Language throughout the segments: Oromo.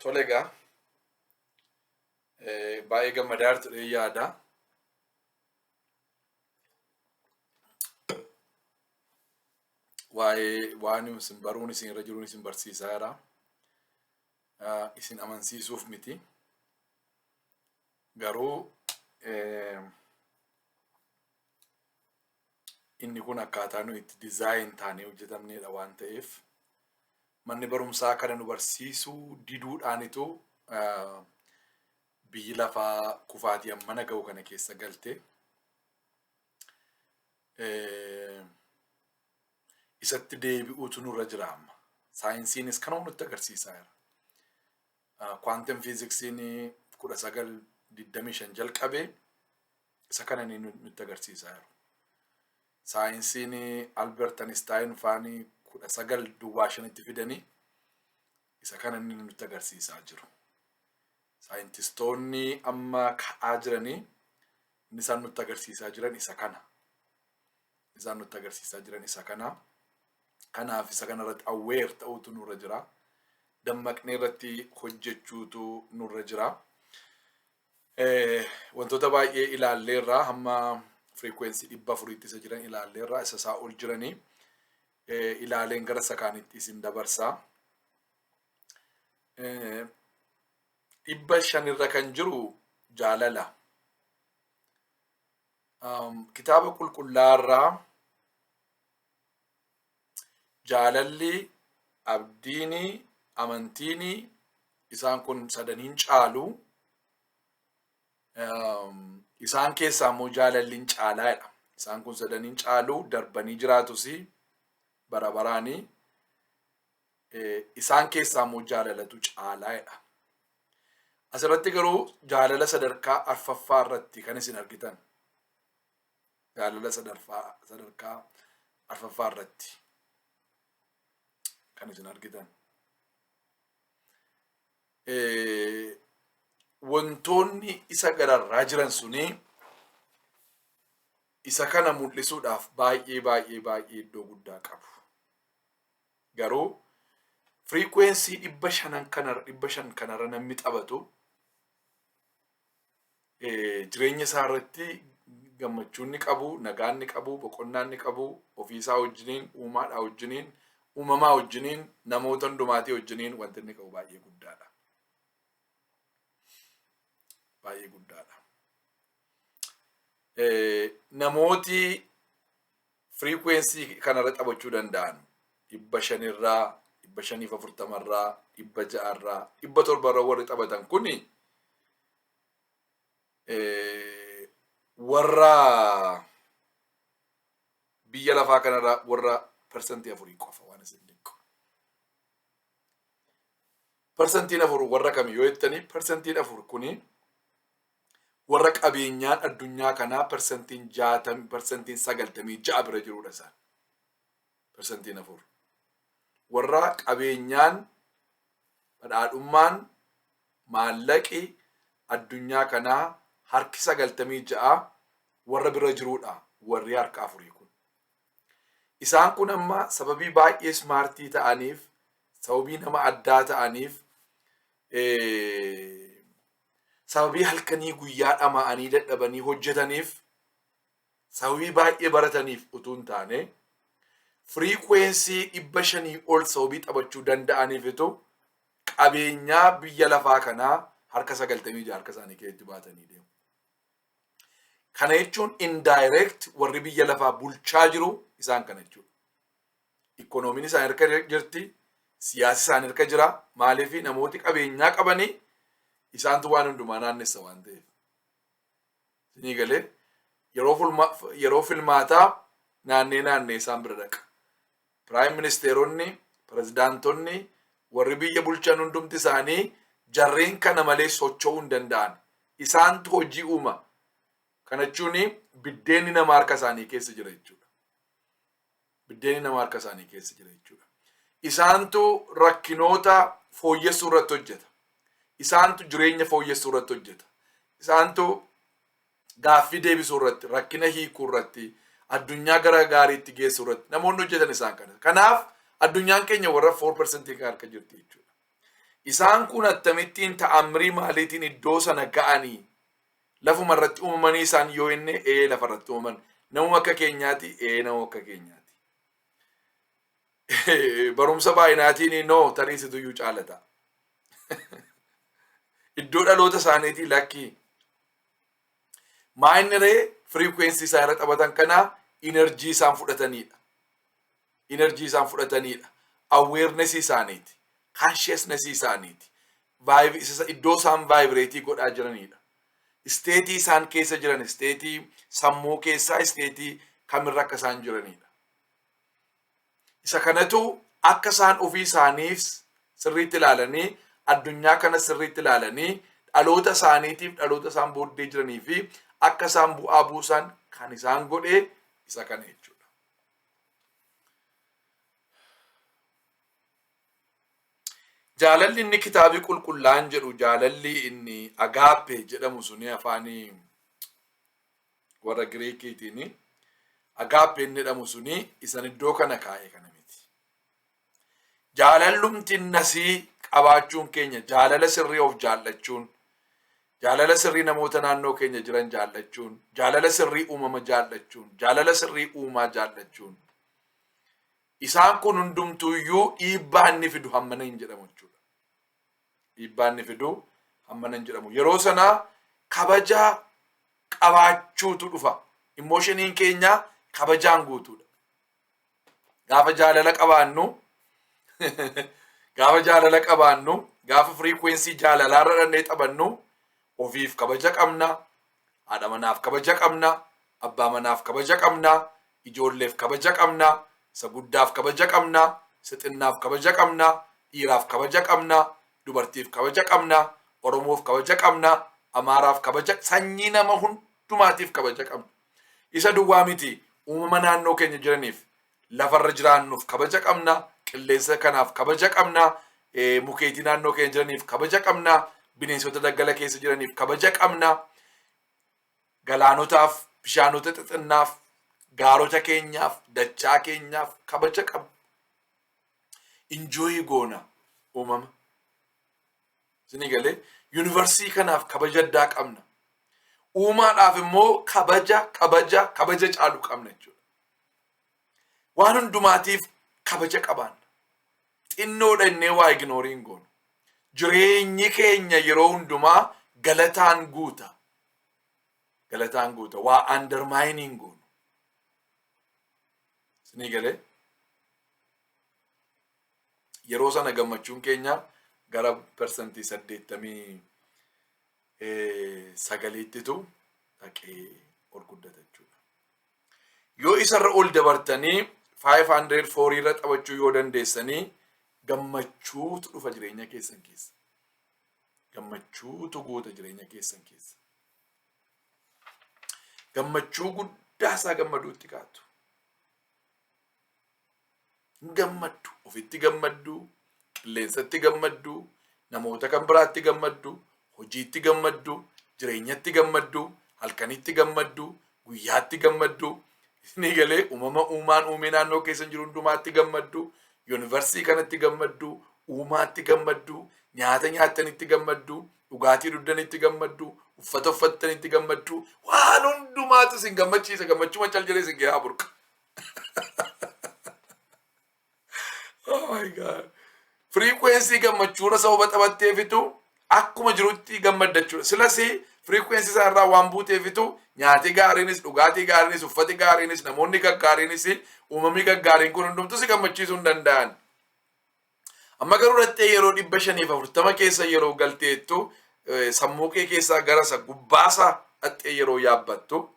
Tole egaa baay'ee gammadaa jirtu jedhee yaada. Waa'ee waan isin baruun isin irra jiruun isin barsiisaa jira. Isin amansiisuuf miti. Garuu inni kun akkaataa nuyi itti dizaayin taanee hojjetamneedha waan ta'eef manni barumsaa kana nu barsiisuu diduudhaanitu biyyi lafaa kufaatii hammana ga'u kana keessa galte. Isatti deebi'uutu nurra jira amma. Saayinsiinis kanuma nutti agarsiisaa jira. Quantum fiiziksiin 1925 jalqabe isa kana inni nutti agarsiisaa jiru. Saayinsiin Albert Einstein faani 1905tti fidanii isa kana inni nutti agarsiisaa jiru. Saayintistoonni amma ka'aa jiranii inni isaan nutti agarsiisaa jiran isa kana. Isaan nutti agarsiisaa jiran isa kana. Kanaaf isa kana irratti aware ta'uutu nurra jira. Dammaqnee irratti hojjechuutu nurra jira. Wantoota baay'ee ilaalleerra hamma frequency 400tti isa jiran ilaalleerra isa isaa ol jiranii ilaaleen gara isa kaanitti isin dabarsa. 500rra kan jiru jaalala. Kitaaba qulqullaa'aarraa jaalalli, abdiini, amantiini isaan kun sadaniin caalu. Isaan keessaa immoo jaalalli hin caalaa jedha. Isaan kun sadaniin caalu darbanii jiraatus bara baraanii. Isaan keessaa immoo jaalalatu caalaa jedha. Asirratti garuu jaalala sadarkaa arfaffaa irratti kan isin argitan. Jaalala sadarkaa arfaffaa irratti kan isin argitan. Wantoonni isa gararraa jiran suni isa kana mul'isuudhaaf baay'ee baay'ee baay'ee iddoo guddaa qabu. Garuu firiikweensii 500 kanarra 500 kanarra namni taphatu jireenya isaa irratti gammachuu inni qabu, nagaa inni qabu, boqonnaa inni qabu, ofii isaa wajjiniin, uumaadhaa wajjiniin, uumamaa wajjiniin, namoota hundumaatii wajjiniin wanti inni qabu baay'ee guddaadha. Baay'ee guddaadha. Namooti firiikweensii kanarra taphachuu danda'an 500rraa, 540rraa, 600rraa, 700rraa warri taphatan kuni warra biyya lafaa kanarra warra 4% qofa waan isin dinqu. 4% warra kami yoo jettanii 4% kuni warra qabeenyaan addunyaa kanaa 60%, 96% bira jirudha isaan. 4%. Warra qabeenyaan badhaadhummaan maallaqi addunyaa kanaa harki 96 warra bira jirudha warri harka afurii kun. Isaan kun amma sababii baay'ee smartii ta'aniif, sababii nama addaa ta'aniif, sababii halkanii guyyaa dhama'anii dadhabanii hojjetaniif, sababii baay'ee barataniif utuu hin taane, firiikweensii 500 ol sababii taphachuu danda'aniifitu qabeenyaa biyya lafaa kanaa harka 96 harka isaanii keessatti baatanii deemu. Kana jechuun indirect warri biyya lafaa bulchaa jiru isaan kana jechuudha. Ikkonoomiin isaan harka jirti, siyaasi isaan harka jira. Maaliif namooti qabeenyaa qabanii isaantu waan hundumaa naannessa waan ta'eef. Isinii galee yeroo filmaataa naannee naannee isaan bira dhaqa. Prime ministeeronni, pirezidaantonni, warri biyya bulchan hundumti isaanii jarreen kana malee socho'uu hin danda'an. Isaantu hojii uuma. Kana jechuun biddeenni nama harka isaanii keessa jira jechuudha. Biddeenni nama harka isaanii keessa jira jechuudha. Isaantu rakkinoota fooyyessuu irratti hojjeta. Isaantu jireenya fooyyessuu irratti hojjeta. Isaantu gaaffii deebisuu irratti, rakkina hiikuu irratti, addunyaa gara gaariitti geessuu irratti namoonni hojjetan isaan kana. Kanaaf addunyaan keenya warra 4% kan harka jirti jechuudha. Isaan kun akkamittiin ta'amrii maaliitiin iddoo sana ga'anii, lafuma irratti uumamanii isaan yoo inni ee lafa irratti uumaman, namuma akka keenyaati, ee namuma akka keenyaati. Barumsa baay'inaatiin no, tarii situyyuu caalata. Iddoo dhaloota isaaniitii lakkii. Maayinni ree frequency isaan irra taphatan kanaa energy isaan fudhatanidha. Energy isaan fudhatanidha. Awareness isaaniiti. Consciousness isaaniiti. Iddoo isaan vibrate godhaa jiranidha. State isaan keessa jiran, state sammuu keessaa, state kamirra akka isaan jiranidha. Isa kanatu akka isaan ofii isaaniif sirriitti ilaalanii, addunyaa kana sirriitti ilaalanii, dhaloota isaaniitiif, dhaloota isaan booddee jiranii fi akka isaan bu'aa buusan kan isaan godhee isa kana jechuudha. Jaalalli inni kitaabii qulqullaa'an jedhu, jaalalli inni agaappe jedhamu suni, afaanii warra Giriikiitiin agaappe inni jedhamu suni, isan iddoo kana kaa'e kana miti. Jaalallumti nasii qabaachuun keenya, jaalala sirrii of jaallachuun, jaalala sirrii namoota naannoo keenya jiran jaallachuun, jaalala sirrii uumama jaallachuun, jaalala sirrii uumaa jaallachuun, isaan kun hundumtuuyyuu dhiibbaa inni fidu hammana hin jedhamu jechuudha. Dhiibbaa inni fidu hammana hin jedhamu. Yeroo sana kabaja qabaachuutu dhufa. Emotioniin keenya kabajaan guutuudha. Gaafa jaalala qabaannu, gaafa jaalala qabaannu, gaafa frequency jaalalaarra dhannee taphannu, ofiif kabaja qabna, haadha manaaf kabaja qabna, abbaa manaaf kabaja qabna, ijoolleef kabaja qabna, isa guddaaf kabaja qabna, isa xinnaaf kabaja qabna, dhiiraaf kabaja qabna, dubartiif kabaja qabna, Oromoof kabaja qabna, Amaaraaf kabaja, sanyii nama hundumaatiif kabaja qabna. Isa duwwaa miti, uumama naannoo keenya jiraniif, lafarra jiraannuuf kabaja qabna, qilleensa kanaaf kabaja qabna, mukeetii naannoo keenya jiraniif kabaja qabna, bineensota daggala keessa jiraniif kabaja qabna, galaanotaaf, bishaanota xixinnaaf, gaarota keenyaaf, dachaa keenyaaf kabaja qabna. Enjoy goona uumama. Isinii galee? Universe kanaaf kabaja addaa qabna. Uumaadhaaf immoo kabaja, kabaja, kabaja caalu qabna jechuudha. Waan hundumaatiif kabaja qabaanna. Xinnoodha innee waa ignore hin goonu. Jireenyi keenya yeroo hundumaa galataan guuta. Galataan guuta. Waa undermine hin goonu. Isinii galee? Yeroo sana gammachuun keenya gara 89%ttitu dhaqee ol guddata jechuudha. Yoo isarra ol dabartanii 504 irra taphachuu yoo dandeessanii, gammachuutu dhufa jireenya keessan keessa. Gammachuutu guuta jireenya keessan keessa. Gammachuu guddaa isaa gammaduutti kaatu. Gammaddu, ofitti gammaddu, qilleensatti gammaddu, namoota kan biraatti gammaddu, hojiitti gammaddu, jireenyatti gammaddu, halkanitti gammaddu, guyyaatti gammaddu. Isinii galee? Uumama uumaan uumee naannoo keessan jiru hundumaatti gammaddu, universe kanatti gammaddu, uumaatti gammaddu, nyaata nyaattanitti gammaddu, dhugaatii dhugdanitti gammaddu, uffata uffattanitti gammaddu, waan hundumaatu isin gammachiisa, gammachuma cal jedhee isin gahaa burqa. Oh my God. Frequency gammachuudha sababa taphatteefitu akkuma jirutti gammadda jechuudha. Silas frequency isaa irraa waan buuteefitu nyaati gaariinis, dhugaatii gaariinis, uffati gaariinis, namoonni gaggaariinis, uumamni gaggaariin kun hundumtu si gammachiisuu hin danda'an. Amma garuu dhattee yeroo 540 keessa yeroo galteettu, sammuu kee keessaa gara isa gubbaasaa dhattee yeroo yaabbattu,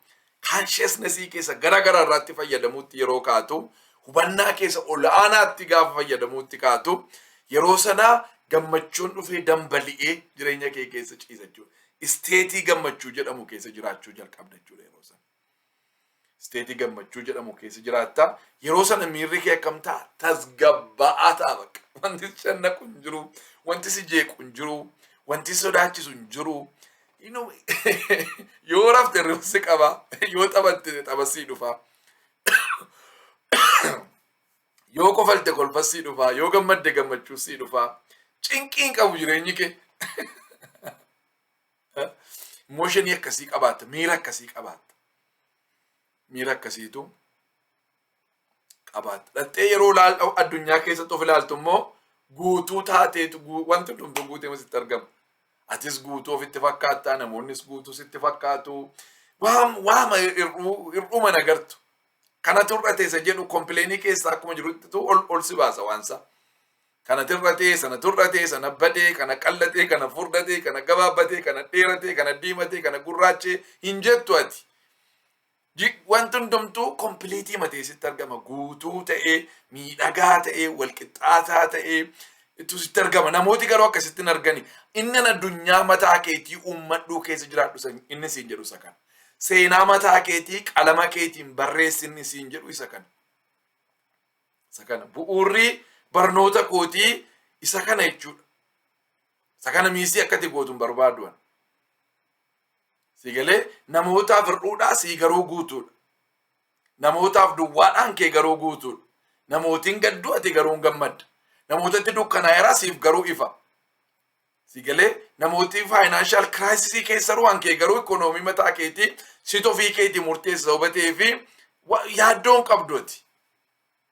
consciousnessii keessa gara gara irraatti fayyadamuutti yeroo kaatu, hubannaa keessa ol aanaatti gaafa fayyadamuutti kaatu, yeroo sanaa gammachuun dhufee dambali'ee jireenya kee keessa ciisa jechuudha. State gammachuu jedhamu keessa jiraachuu jalqabda jechuudha yeroo sana. State gammachuu jedhamu keessa jiraatta. Yeroo sana miirri kee akkam ta'a? Tasgabbaa'aa ta'a bakka. Wanti si shannaqu hin jiru, wanti si jeequ hin jiru, wanti si sodaachisu hin jiru. Yoo rafte hirriba si qaba, yoo taphatte tapha sii dhufa. Yoo kofalte kolfa sii dhufa, yoo gammadde gammachuu sii dhufa. Cinqii hin qabu jireenyi kee. Emotionii akkasii qabaatta, miira akkasii qabaatta. Miira akkasiitu qabaatta. Dhattee yeroo addunyaa keessatti of ilaaltu immoo guutuu taateetu, wanti hundumtuu guutee sitti argama. Atis guutuu ofitti fakkaattaa, namoonnis guutuu sitti fakkaatu. Waama hir'uu mana agartu. Kanatu hir'ate isa jedhu complainii keessaa akkuma jirutti ol ol si baasa waansa. Kana hir'atee, sana hir'atee, sana badee, kana qallatee, kana furdatee, kana gabaabbatee, kana dheeratee, kana diimatee, kana gurraachee hin jettu ati. Wanti hundumtuu completeii matee sitti argama. Guutuu ta'ee, miidhagaa ta'ee, walqixxaataa ta'ee itu sitti argama. Namooti garuu akkasitti hin argani. Inni addunyaa mataa keetii uummadhuu keessa jiraadhu inni siin jedhu isa kana. Seenaa mataa keetii qalama keetiin barreessi inni siin jedhu isa kana. Isa kana. Bu'uurri barnoota kootii isa kana jechuudha. Isa kana missii akkati gootu hin barbaadu. Si galee, namootaaf hir'uudhaa, sii garuu guutuudha. Namootaaf duwwaadhaan kee garuu guutuudha. Namootiin gadduu, ati garuu hin gammadda. Namootatti dukkanaa'eera, siif garuu ifa. Si galee, namootiin financial crisisii keessa ru'an, kee garuu economy mataa keetii sit ofii keetii murteessa sababa ta'ee fi yaaddoon qabduuti.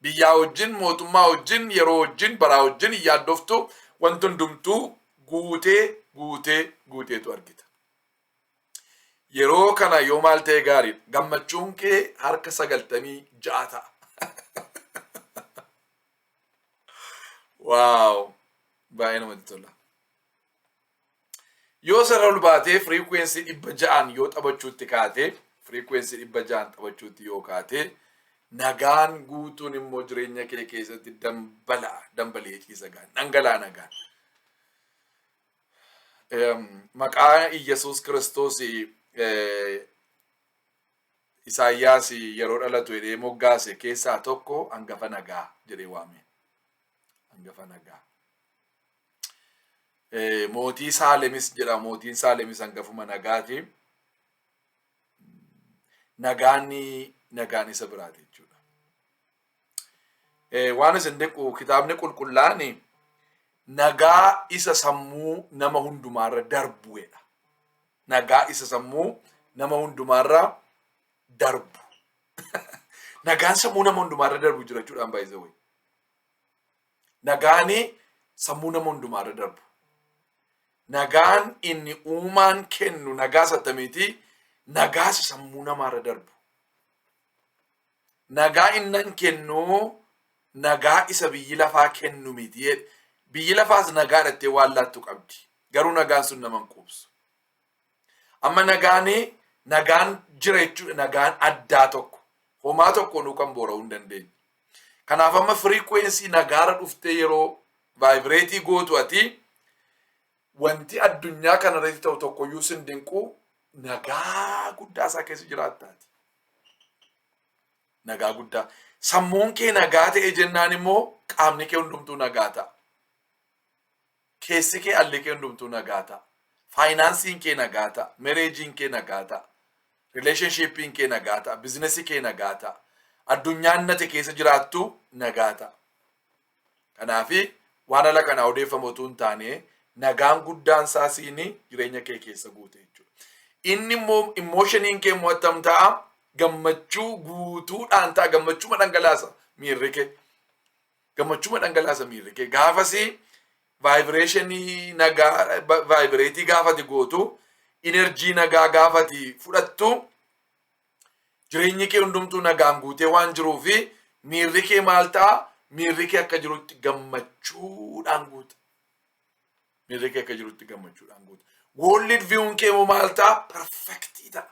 Biyyaa wajjin, mootummaa wajjin, yeroo wajjin, baraa wajjin hin yaaddoftu. Wanti hundumtuu guutee guutee guuteetu argita. Yeroo kana yoo maal ta'e gaariidha? Gammachuun kee harka 96 ta'a. Wow! Baay'ee namatti tola. Yoo sarara ol baatee frequency 600n yoo taphachuutti kaate, frequency 600n taphachuutti yoo kaate, nagaan guutuun immoo jireenya kee keessatti dambala'a, dambalee ciisa gaan, dhangala'aa nagaan. Maqaa Iyyasuus Kiristoos Isaayyaas yeroo dhalatu jedhee moggaase keessaa tokko hangafa nagaa jedhee waame. Hangafa nagaa. Mootii Saalemis jedha. Mootiin Saalemis hangafuma nagaati. Nagaan nagaan isa biraati jechuudha. Waan isin dhiqu, kitaabni qulqullaa'aan nagaa isa sammuu nama hundumaarra darbuudha. Nagaa isa sammuu nama hundumaarra darbu. Nagaan sammuu nama hundumaarra darbu jira jechuudhaan baay'ee wayi. Nagaan sammuu nama hundumaarra darbu. Nagaan inni uumaan kennu nagaa sattamiiti? Nagaa isa sammuu namaarra darbu. Nagaa innan kennu nagaa isa biyyi lafaa kennu miti. Biyyi lafaas nagaa dhattee waan laattu qabdi. Garuu nagaan sun nama hin quubsu. Amma nagaan jira jechuudha, nagaan addaa tokko. Homaa tokko nuu kan boora'uu hin dandeenye. Kanaaf amma frequency nagaara dhuftee yeroo vibrateii gootu, ati wanti addunyaa kanarratti ta'u tokkoyyuu sin dinqu, nagaa guddaa isaa keessa jiraattaati. Nagaa guddaa. Sammuun kee nagaa ta'e jennaan immoo qaamni kee hundumtuu nagaa ta'a. Keessi kee, alli kee hundumtuu nagaa ta'a. Financeiin kee nagaa ta'a. Marriageiin kee nagaa ta'a. Relationshipiin kee nagaa ta'a. Businessii kee nagaa ta'a. Addunyaan nati keessa jiraattu nagaa ta'a. Kanaafi waan ala kanaa odeeffamu utuu hin taane, nagaan guddaan isaa siini jireenya kee keessa guute jechuudha. Inni immoo emotioniin kee immoo attam ta'a? Gammachuu guutuudhaan ta'a. Gammachuma dhangalaasa miirri kee. Gammachuma dhangalaasa miirri kee. Gaafasii vibrationii nagaa vibrateii gaafati gootu, energy nagaa gaafati fudhattu, jireenyi kee hundumtuu nagaan guutee waan jiruu fi miirri kee maal ta'a? Miirri kee akka jirutti gammachuudhaan guuta. Miirri kee akka jirutti gammachuudhaan guuta. World view'n kee immoo maal ta'a? Perfectii ta'a.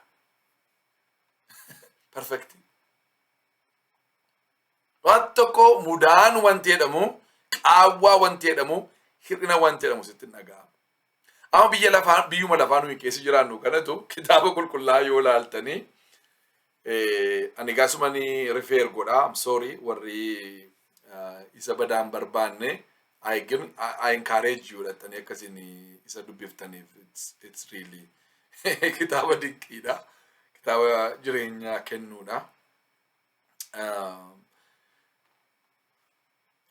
Perfectii. Waan tokko mudaan wanti jedhamu, qaawwaa wanti jedhamu, hir'ina wanti jedhamu sitti hin dhaga'amu. Amma biyya lafaa, biyyuma lafaa nuyi keessa jiraannu kanatu kitaaba qulqullaa'aa yoo laaltanii, ani gaasumanii refer godha. I'm sorry, warri isa badaan barbaanne, I encourage you dhattanii akkasiin isa dubbiftaniif. It's really kitaaba dinqiidha. Kitaaba jireenyaa kennuudha.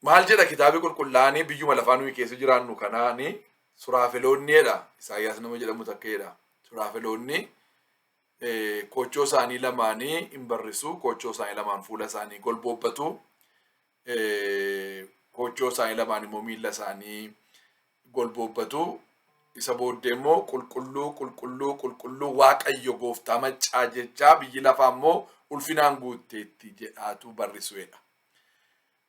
Maal jedha Kitaabi Qulqullaa'ani? Biyyuma lafaa nuyi keessa jiraannu kanaani suraafeloonni jedha. Isaayyaas nama jedhamu takka jedha. Suraafeloonni koochoo isaanii lamaanii hin barrisu, koochoo isaanii lamaan fuula isaanii golboobbatu, koochoo isaanii lamaan immoo miilla isaanii golboobbatu. Isa booddee immoo qulqulluu, qulqulluu, qulqulluu Waaqayyo gooftaa maccaa jechaa, biyyi lafaa immoo ulfinaan guutteetti jedhaatu barrisu jedha.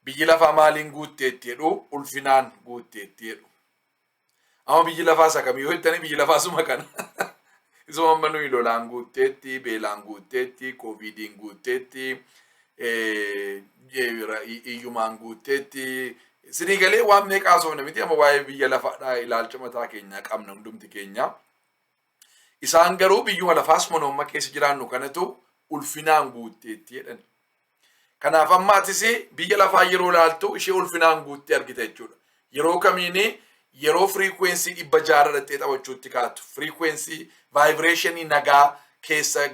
Biyyi lafaa maaliin guutteetti jedhu? Ulfinaan guutteetti jedhu. Amma biyyi lafaa isa kamii yoo jettanii, biyyi lafaa suma kana. Isuma amma nuyi lolaan guutteetti, beelaan guutteetti, kooviidiin guutteetti, hiyyumaan guutteetti. Sinii galee? Waan meeqa haasofna miti amma waa'ee biyya lafaadhaa? Ilaalcha mataa keenyaa qabna hundumti keenya. Isaan garuu biyyuma lafaas monoomma keessa jiraannu kanatu ulfinaan guutteetti jedhan. Kanaaf amma atis biyya lafaa yeroo ilaaltu ishee ulfinaan guuttee argita jechuudha. Yeroo kamiini? Yeroo frequency 600 dhattee taphachuutti kaatu. Frequency vibration nagaa keessa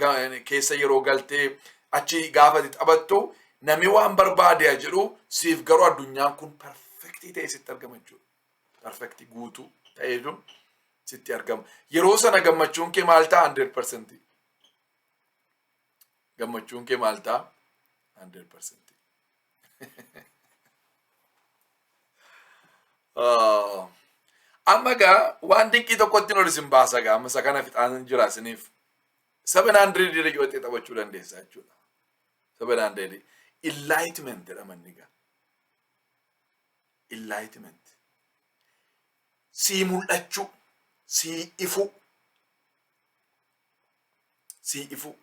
keessa yeroo galtee achi gaafa ati taphattu, namni waan barbaade jedhu, siif garuu addunyaan kun perfect ta'e sitti argama jechuudha. Perfect, guutuu ta'eetu sitti argama. Yeroo sana gammachuun kee maal ta'a? 100%. Gammachuun kee maal ta'a? 100%. Amma gaa waan dinqii tokkotti ol isin baasa gaa. Amma isa kana fixaan jira isiniif. 700 irra yoo ta'e taphachuu dandeessa jechuudha. 700 enlightenment jedhama inni gaa. Enlightenment. Sii mul'achuu, sii ifuu, sii ifuu.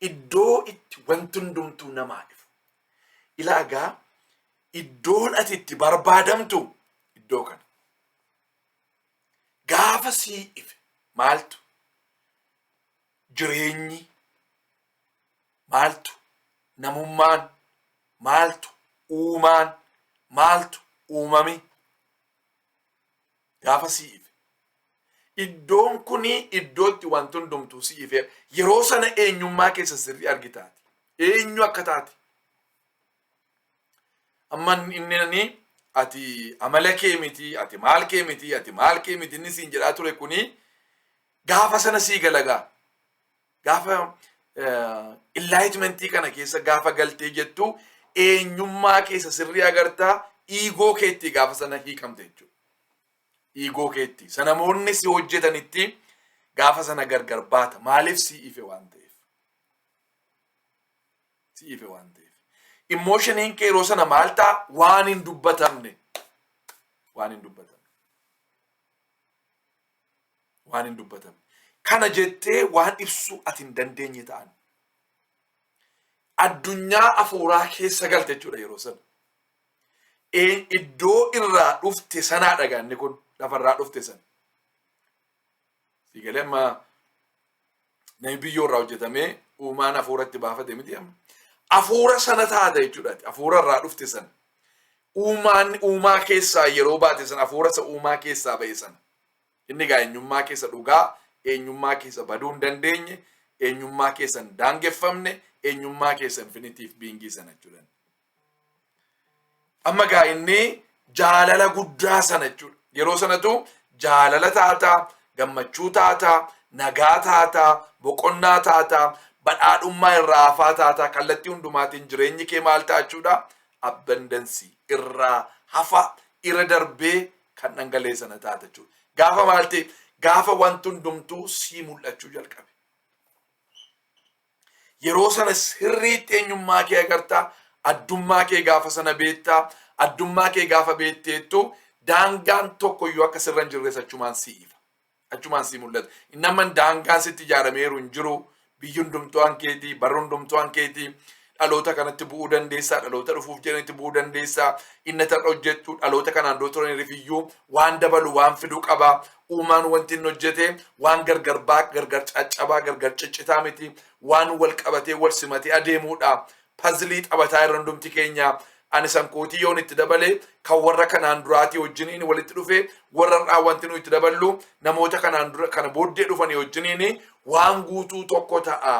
Iddoo itti wanti hundumtuu namaa ifu. Ilaa gaa, iddoon ati itti barbaadamtu iddoo kana. Gaafa sii ife maaltu jireenyi, maaltu namummaan, maaltu uumaan, maaltu uumami gaafa sii ife. Iddoon kuni iddootti wanti hundumtuu si ife. Yeroo sana eenyummaa keessa sirrii argitaati. Eenyu akka taate. Amma inni ati amala kee miti, ati maal kee miti, ati maal kee miti inni siin jedhaa ture kuni gaafa sana sii galagaa. Gaafa enlightenmentii kana keessa gaafa galtee jettu, eenyummaa keessa sirrii agartaa, ego keetti gaafa sana hiikamte jechuudha. Ego keetti. Sana namoonni si hojjetanitti gaafa sana gargar baata. Maaliif? Si ife waan ta'eef. Si ife waan ta'eef. Emotioniin kee yeroo sana maal ta'a? Waan hin dubbatamne. Waan hin dubbatamne. Waan hin dubbatamne. Kana jettee waan ibsuu ati hin dandeenye ta'an. Addunyaa afuuraa keessa galte jechuudha yeroo sana. Iddoo irraa dhufte sanaa dhagaanni kun lafarraa dhufte sana. Siigalee? Amma namni biyyoo irraa hojjetamee uumaan hafuuratti baafate miti amma. Hafuura sana taata jechuudha. Hafuura irraa dhufte sana. Uumaan uumaa keessaa yeroo baate sana, hafuura isa uumaa keessaa ba'e sana. Inni egaa eenyummaa keessa dhugaa, eenyummaa keessa baduu hin dandeenye, eenyummaa keessa hin daangeffamne, eenyummaa keessa infinity being sana jechuudha. Amma gaa inni jaalala guddaa sana jechuudha. Yeroo sanatu jaalala taataa, gammachuu taataa, nagaa taataa, boqonnaa taataa, badhaadhummaa irraa hafaa taataa, kallattii hundumaatiin jireenyi kee maal ta'a jechuudha? Abundance, irraa hafa, irra darbee kan dhangala'e sana taata jechuudha. Gaafa maal ta'e? Gaafa wanti hundumtuu sii mul'achuu jalqabe. Yeroo sana sirriitti eenyummaa kee agartaa, addummaa kee gaafa sana beektaa, addummaa kee gaafa beekteettu daangaan tokko iyyuu akka sirra hin jirres achumaan sii ifa. Achumaan sii mul'ata. Inni amma daangaan sitti ijaarameeru hin jiru. Biyyi hundumtuu hankeetii, barri hundumtuu hankeetii. Dhaloota kanatti bu'uu dandeessaa, dhaloota dhufuuf jedhanitti bu'uu dandeessaa. Inni tarra hojjettu dhaloota kanaan dura turaniif iyyuu waan dabalu, waan fiduu qaba. Uumaan wanti inni hojjete waan gargar baa, gargar caccabaa, gargar ciccitaa miti. Waan wal qabatee wal simatee adeemuudha. Puzzle taphataa irra hundumti keenya. Ani sankootii yoon itti dabale, kan warra kanaan duraatii wajjiniin walitti dhufe, warra irraa wanti nuyi itti daballu namoota kanaan dura kana booddee dhufanii wajjiniin waan guutuu tokko ta'a.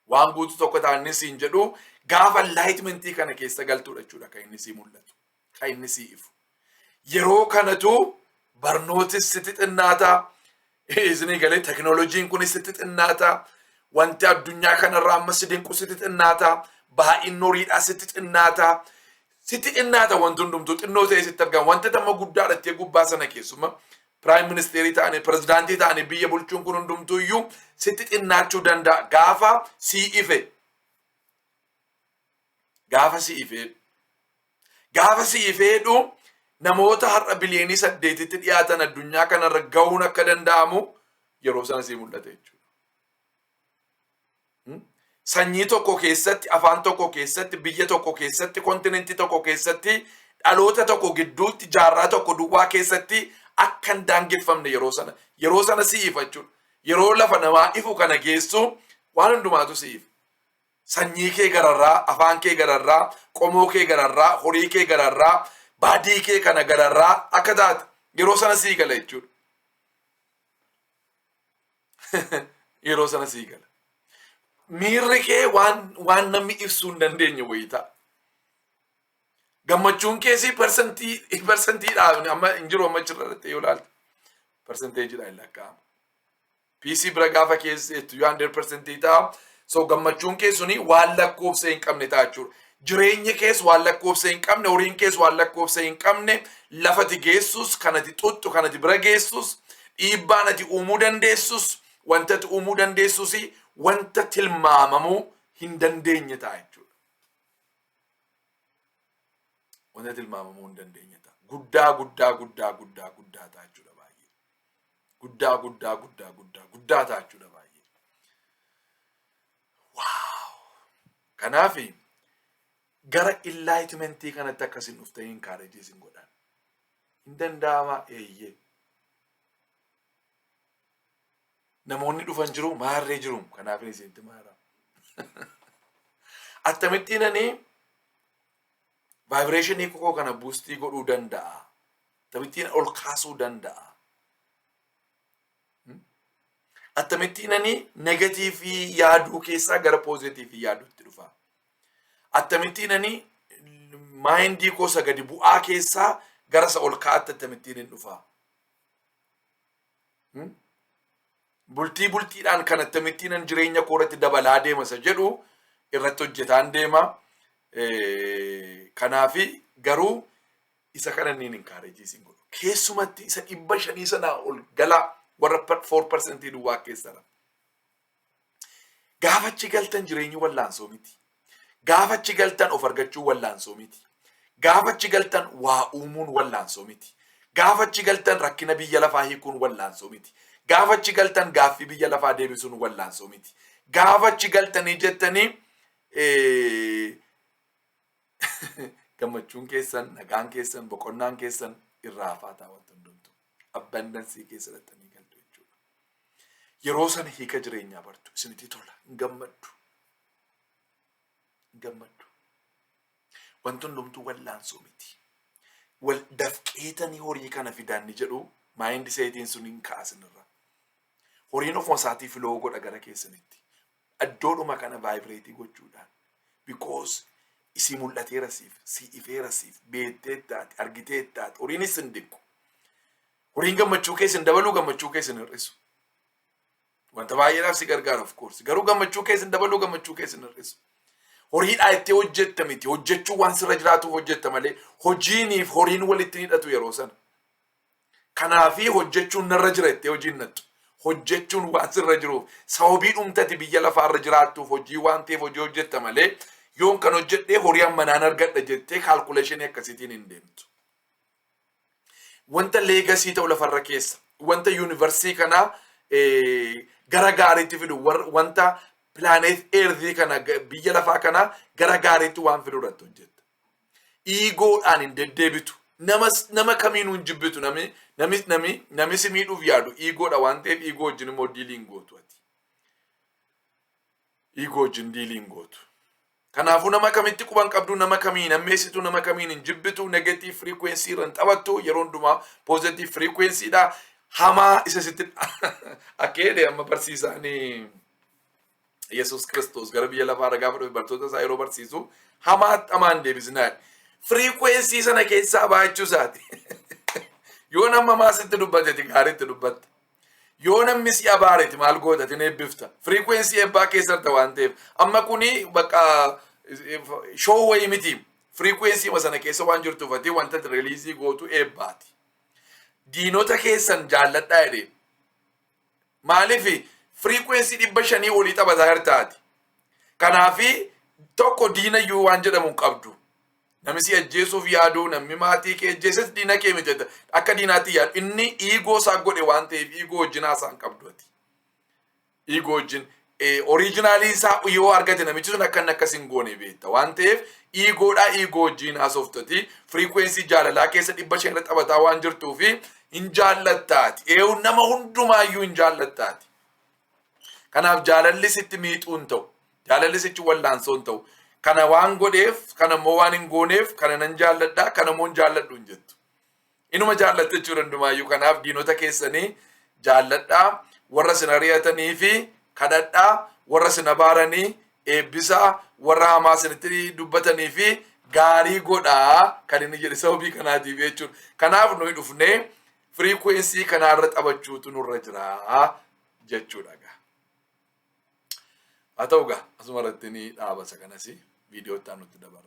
Waan guutuu tokko ta'a inni siin jedhu Gaafa enlightenmentii kana keessa galtuudha jechuudha kan inni sii mul'atu, kan inni sii ifu. Yeroo kanatu barnootis sitti xinnaataa, isinii galee, teknooloojiin kunis sitti xinnaataa, wanti addunyaa kanarraa amma si dinqu sitti xinnaataa, baay'inni horiidhaa sitti xinnaataa, sitti xinnaata. Wanti hundumtuu xinnoo ta'e sitti argama. Wanti amma guddaadha itti gubbaa sana, keessuma prime ministerii ta'anii, pirezidaantii ta'anii biyya bulchuun kun hundumtuu iyyuu sitti xinnaachuu danda'a gaafa sii ife. Gaafa sii ife, gaafa sii ifeedhu, namoota har'a biliyoonii 8tti dhiyaatan addunyaa kanarra gahuun akka danda'amu yeroo sana sii mul'ata jechuudha. Sanyii tokko keessatti, afaan tokko keessatti, biyya tokko keessatti, kontinentii tokko keessatti, dhaloota tokko gidduutti, jaarraa tokko duwwaa keessatti akka hin daangeffamne yeroo sana si ifa jechuudha. Yeroo lafa namaa ifu kana geessu waan hundumaatu si ifa. Sanyii kee gararraa, afaan kee gararraa, qomoo kee gararraa, horii kee gararraa, baadii kee kana gararraa akka taate yeroo sana sii gala jechuudha. Yeroo sana sii gala. Miirri kee waan namni ibsuu hin dandeenye wayii ta'a. Gammachuun keessi percentiidhaan amma hin jiru, amma achirra irratti yoo ilaalte percentageiidhaan hin lakkaa'amu. PC bira gaafa keessattu yoo 100% ta'a. So gammachuun kee suni waan lakkoofsa hin qabne ta'a jechuudha. Jireenyi kees waan lakkoofsa hin qabne, horiin kees waan lakkoofsa hin qabne, lafati geessus, kanati xuxxu, kanati bira geessus, dhiibbaan ati uumuu dandeessus, wanta ati uumuu dandeessus, wanta tilmaamamuu hin dandeenye ta'a jechuudha. Wanta tilmaamamuu hin dandeenye ta'a. Guddaa, guddaa, guddaa, guddaa, guddaa ta'a jechuudha baay'ee. Guddaa, guddaa, guddaa, guddaa, guddaa ta'a jechuudha baay'ee. Wow! Kanaaf gara enlightenmentii kanatti akkasin dhuftanii encourage isin godhan. Hin danda'ama, eeyyee. Namoonni dhufan jiru, maarree jiru, kanaaf isinitti maara. Akkamittiin ani vibrationii koo kana boostii godhuu danda'a? Akkamittiin ol kaasuu danda'a? Akkamittiin ani negativeii yaaduu keessaa gara positiveii yaaduutti dhufa? Akkamittiin ani mindii koo isa gadi bu'aa keessaa gara isa ol ka'aatti akkamittiin hin dhufa? Bultii bultiidhaan kan akkamittiin ani jireenya koo irratti dabalaa deema isa jedhu irratti hojjetaan deema. Kanaafi garuu isa kana inni encourage isin godhu. Keessumatti isa 500 sanaa ol galaa, warra 4% duwwaa keessadha. Gaafa achi galtan jireenyi wallaansoo miti. Gaafa achi galtan of argachuu wallaansoo miti. Gaafa achi galtan waa uumuun wallaansoo miti. Gaafa achi galtan rakkina biyya lafaa hiikuun wallaansoo miti. Gaafa achi galtan gaaffii biyya lafaa deebisuun wallaansoo miti. Gaafa achi galtanii jettanii gammachuun keessan, nagaan keessan, boqonnaan keessan irraa hafaa ta'a wanti hundumtu. Abundanceii keessa dhattanii galtu jechuudha. Yeroo sana hiika jireenyaa bartu, isinitti tola, hin gammaddu. Hin gammaddu. Wanti hundumtuu wallaansoo miti. Wal dafqeetanii horii kana fidaan ni jedhu, mindsetiin sun hin kaasinirra. Horiin ofuma isaatii flow godha gara keessanitti. Iddoodhuma kana vibrateii gochuudhaan. Because isii mul'ateera siif, si ifeera siif, beekteettaati, argiteettaati, horiinis hin dinqu. Horiin gammachuu keessa hin dabaluu, gammachuu keessa hin hir'isu. Wanta baay'eedhaaf si gargaara, of course. Garuu gammachuu keessa hin dabaluu, gammachuu keessa hin hir'isu. Horiidhaa itti hojjetta miti. Hojjechuu waan sirra jiraatuuf hojjetta malee hojiiniif horiin walitti hidhatu yeroo sana. Kanaafii hojjechuun narra jira itti hojiin nattu. Hojjechuun waan sirra jiruuf, sababii dhumtati biyya lafaarra jiraattuuf hojii waan ta'eef hojii hojjetta malee, yoon kan hojjedhee horii ammanaan argadha jettee calculationii akkasiitiin hin deemtu. Wanta legacy ta'u lafarra keessa, wanta universii kanaa gara gaariitti fidu, wanta planet Earthii kana, biyya lafaa kana gara gaariitti waan fidu irratti hojjetta. Egodhaan hin deddeebitu. Nama kamiinuu hin jibbitu. Nami si miidhuuf yaadu egodha waan ta'eef ego wajjin immoo dealii hin gootu ati. Ego wajjin dealii hin gootu. Kanaafuu nama kamitti quban qabdu, nama kamiin hammeessitu, nama kamiin hin jibbitu, negative frequency irra hin taphattu, yeroo hundumaa positive frequencyidha. Hamaa isa sitti akka jedhe amma barsiisaanii Yesuus Kiristoos gara biyya lafaa irra gaafa dhufe bartoota isaa yeroo barsiisu hamaatti hamaan deebisinaa. Frequency sana keessaa baachuu isaati. Yoo nama maasitti dubbateti gaariitti dubbatta. Yoo namni si abaareti maal gootati? Eebbifta. Frequency eebbaa keessarta waan ta'eef. Amma kuni bakka show wayii miti. Frequency sana keessa waan jirtuufati wanta release gootu eebbaati. Diinota keessan jaalladhaa jedhee. Maaliif? Frequency 500 olii taphataa jirtaati. Kanaafi tokko diinayyuu waan jedhamu hin qabdu. Namni si ajjeesuuf yaadu, namni maatii kee ajjeeses diina kee miti. Akka diinaatti yaadu. Inni ego isaa godhe waan ta'eef ego wajjin haasaa hin qabdu ati. Ego wajjin original isaa yoo argate namichi sun akka inni akkas hin goone beekta. Waan ta'eef egodhaa ego wajjin haasoftati. Frequency jaalalaa keessa 500 irra taphataa waan jirtuufi hin jaallattaati. Eewu nama hundumaayyuu hin jaallattaati. Kanaaf jaalalli sitti miixuu hin ta'u. Jaalalli sitti wallaansoo hin ta'u. Kana waan godheef, kana immoo waan hin gooneef, kana nan jaalladhaa, kana immoo hin jaalladhu hin jettu. Inuma jaallatta jechuudha hundumaayyuu. Kanaaf diinota keessanii jaalladhaa, warra isin ari'atanii fi kadhadhaa, warra isin abaaranii eebbisaa, warra hamaa isinitti dubbatanii fi gaarii godhaa kan inni jedhe sababii kanaatiif jechuudha. Kanaaf nuyi dhufnee frequency kanaarra taphachuutu nurra jira jechuudha. Haa ta'u gaa, asuma irratti ni dhaabasa kanas viidiyoo itti aanutti dabarra.